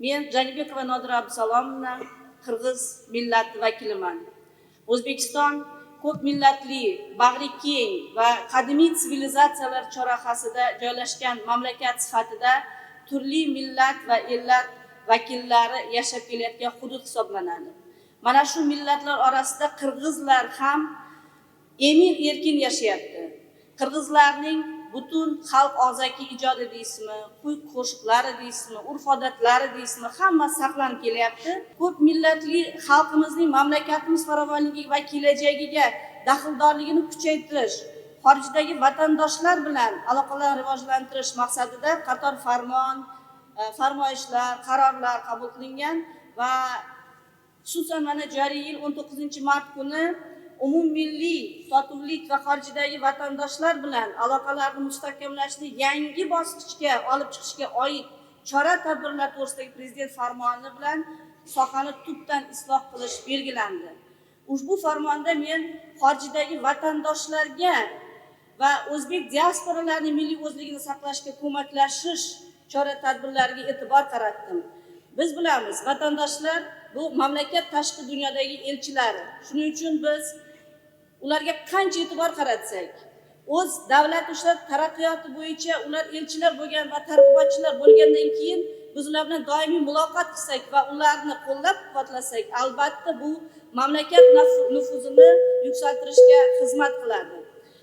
Men Janibekova Nodira Abdusalomovna, qirg'iz millati vakiliman. O'zbekiston ko'p millatli, bag'ri keng va qadimiy sivilizatsiyalar chorrahasida joylashgan mamlakat sifatida turli millat va ellar vakillari yashab kelayotgan hudud hisoblanadi. Mana shu millatlar orasida qirg'izlar ham emin erkin yashayapti. Qirg'izlarning butun xalq og'zaki ijodi deysizmi, kuy qo'shiqlari deysizmi, urf odatlari deysizmi, hammasi saqlanib kelyapti. Ko'p millatli xalqimizning mamlakatimiz farovonligi va kelajagiga daxldorligini kuchaytirish, xorijdagi vatandoshlar bilan aloqalarni rivojlantirish maqsadida qator farmon, farmoyishlar, qarorlar qabul qilingan va xususan mana joriy yil 19-mart kuni umummilliy totuvlik va xorijdagi vatandoshlar bilan aloqalarni mustahkamlashni yangi bosqichga olib chiqishga oid chora tadbirlar to'g'risidagi prezident farmoni bilan sohani tubdan isloh qilish belgilandi. Ushbu farmonda men xorijdagi vatandoshlarga va o'zbek diasporalarining milliy o'zligini saqlashga ko'maklashish chora tadbirlariga e'tibor qaratdim. Biz bilamiz, vatandoshlar bu mamlakat tashqi dunyodagi elchilari. Shuning uchun biz ularga qancha e'tibor qaratsak, o'z davlat o'sha taraqqiyoti bo'yicha ular elchilar bo'lgan va targ'ibotchilar bo'lgandan keyin biz ular bilan doimiy muloqot qilsak va ularni qo'llab-quvvatlasak, albatta bu mamlakat nufuzini yuksaltirishga xizmat qiladi.